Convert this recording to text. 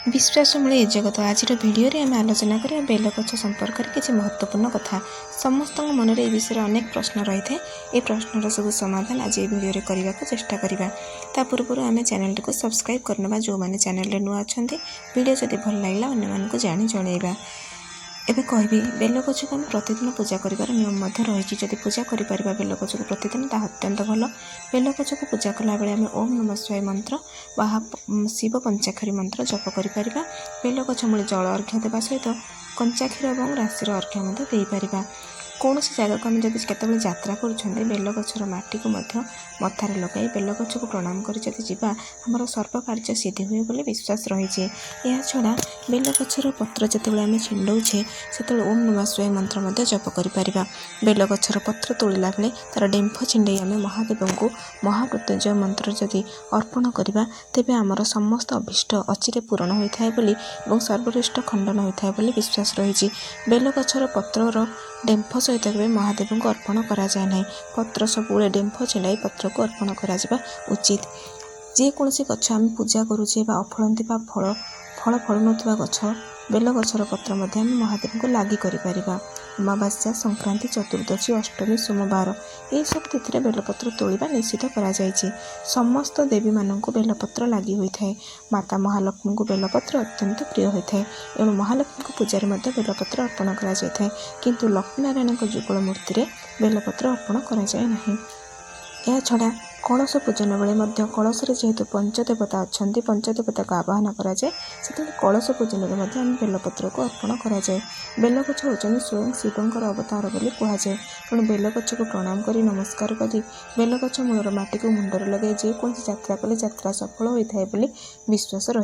ବିଶ୍ୱାସ ମିଳେ ଏ ଜଗତ। ଆଜିର ଭିଡ଼ିଓରେ ଆମେ ଆଲୋଚନା କରିବା ବେଲଗଛ ସମ୍ପର୍କରେ କିଛି ମହତ୍ତ୍ୱପୂର୍ଣ୍ଣ କଥା। ସମସ୍ତଙ୍କ ମନରେ ଏ ବିଷୟରେ ଅନେକ ପ୍ରଶ୍ନ ରହିଥାଏ। ଏ ପ୍ରଶ୍ନର ସବୁ ସମାଧାନ ଆଜି ଏ ଭିଡ଼ିଓରେ କରିବାକୁ ଚେଷ୍ଟା କରିବା। ତା ପୂର୍ବରୁ ଆମେ ଚ୍ୟାନେଲଟିକୁ ସବସ୍କ୍ରାଇବ୍ କରିନେବା। ଯେଉଁମାନେ ଚ୍ୟାନେଲରେ ନୂଆ ଅଛନ୍ତି, ଭିଡ଼ିଓ ଯଦି ଭଲ ଲାଗିଲା ଅନ୍ୟମାନଙ୍କୁ ଜାଣି ଜଣାଇବା। ଏବେ କହିବି, ବେଲଗଛକୁ ଆମେ ପ୍ରତିଦିନ ପୂଜା କରିବାର ନିୟମ ମଧ୍ୟ ରହିଛି। ଯଦି ପୂଜା କରିପାରିବା ବେଲଗଛକୁ ପ୍ରତିଦିନ, ତାହା ଅତ୍ୟନ୍ତ ଭଲ। ବେଲଗଛକୁ ପୂଜା କଲାବେଳେ ଆମେ ଓମ୍ ନମଃ ଶିବାୟ ମନ୍ତ୍ର ବା ଶିବ ପଞ୍ଚାକ୍ଷରୀ ମନ୍ତ୍ର ଜପ କରିପାରିବା। ବେଲଗଛ ମୂଳେ ଜଳ ଅର୍ଘ୍ୟ ଦେବା ସହିତ କଞ୍ଚା କ୍ଷୀର ଏବଂ ରାଶିର ଅର୍ଘ୍ୟ ମଧ୍ୟ ଦେଇପାରିବା। କୌଣସି ଜାଗାକୁ ଆମେ ଯଦି କେତେବେଳେ ଯାତ୍ରା କରୁଛନ୍ତି, ବେଲଗଛର ମାଟିକୁ ମଧ୍ୟ ମଥାରେ ଲଗାଇ ବେଲଗଛକୁ ପ୍ରଣାମ କରି ଯଦି ଯିବା, ଆମର ସର୍ବ କାର୍ଯ୍ୟ ସିଦ୍ଧି ହୁଏ ବୋଲି ବିଶ୍ୱାସ ରହିଛି। ଏହାଛଡ଼ା ବେଲଗଛର ପତ୍ର ଯେତେବେଳେ ଆମେ ଛିଣ୍ଡଉଛେ, ସେତେବେଳେ ଓମ୍ ନମଃ ଶିବାୟ ମନ୍ତ୍ର ମଧ୍ୟ ଜପ କରିପାରିବା। ବେଲଗଛର ପତ୍ର ତୋଳିଲା ବେଳେ ତା'ର ଡେମ୍ଫ ଛିଣ୍ଡେଇ ଆମେ ମହାଦେବଙ୍କୁ ମହାମୃତ୍ୟୁଞ୍ଜୟ ମନ୍ତ୍ର ଯଦି ଅର୍ପଣ କରିବା, ତେବେ ଆମର ସମସ୍ତ ଅଭୀଷ୍ଟ ଅଚିରେ ପୂରଣ ହୋଇଥାଏ ବୋଲି ଏବଂ ସର୍ବରିଷ୍ଟ ଖଣ୍ଡନ ହୋଇଥାଏ ବୋଲି ବିଶ୍ୱାସ ରହିଛି। ବେଲଗଛର ପତ୍ରର ଡେମ୍ଫ ସହିତ କେବେ ମହାଦେବଙ୍କୁ ଅର୍ପଣ କରାଯାଏ ନାହିଁ। ପତ୍ର ସବୁବେଳେ ଡେମ୍ଫ ଛିଣ୍ଡାଇ ପତ୍ରକୁ ଅର୍ପଣ କରାଯିବା ଉଚିତ। ଯେକୌଣସି ଗଛ ଆମେ ପୂଜା କରୁଛେ ବା ଅଫଳନ୍ତି ବା ଫଳ ଫଳୁନଥିବା ଗଛ, ବେଲଗଛର ପତ୍ର ମଧ୍ୟ ଆମେ ମହାଦେବଙ୍କୁ ଲାଗି କରିପାରିବା। ଅମାବାସ୍ୟା, ସଂକ୍ରାନ୍ତି, ଚତୁର୍ଦ୍ଦଶୀ, ଅଷ୍ଟମୀ, ସୋମବାର ଏହିସବୁ ତିଥିରେ ବେଲପତ୍ର ତୋଳିବା ନିଷିଦ୍ଧ କରାଯାଇଛି। ସମସ୍ତ ଦେବୀମାନଙ୍କୁ ବେଲପତ୍ର ଲାଗି ହୋଇଥାଏ। ମାତା ମହାଲକ୍ଷ୍ମୀଙ୍କୁ ବେଲପତ୍ର ଅତ୍ୟନ୍ତ ପ୍ରିୟ ହୋଇଥାଏ। ଏଣୁ ମହାଲକ୍ଷ୍ମୀଙ୍କ ପୂଜାରେ ମଧ୍ୟ ବେଲପତ୍ର ଅର୍ପଣ କରାଯାଇଥାଏ। କିନ୍ତୁ ଲକ୍ଷ୍ମୀନାରାୟଣଙ୍କ ଯୁଗଳ ମୂର୍ତ୍ତିରେ ବେଲପତ୍ର ଅର୍ପଣ କରାଯାଏ ନାହିଁ। ଏହାଛଡ଼ା କଳସ ପୂଜନ ବେଳେ ମଧ୍ୟ କଳସରେ ଯେହେତୁ ପଞ୍ଚଦେବତା ଅଛନ୍ତି, ପଞ୍ଚଦେବତାକୁ ଆବାହନ କରାଯାଏ, ସେତେବେଳେ କଳସ ପୂଜନରେ ମଧ୍ୟ ଆମେ ବେଲପତ୍ରକୁ ଅର୍ପଣ କରାଯାଏ। ବେଲଗଛ ହେଉଛନ୍ତି ସ୍ୱୟଂ ଶିବଙ୍କର ଅବତାର ବୋଲି କୁହାଯାଏ। ତେଣୁ ବେଲଗଛକୁ ପ୍ରଣାମ କରି, ନମସ୍କାର କରି, ବେଲଗଛ ମୂଳର ମାଟିକୁ ମୁଣ୍ଡରେ ଲଗାଇ ଯେକୌଣସି ଯାତ୍ରା କଲେ ଯାତ୍ରା ସଫଳ ହୋଇଥାଏ ବୋଲି ବିଶ୍ୱାସ ରହିଛି।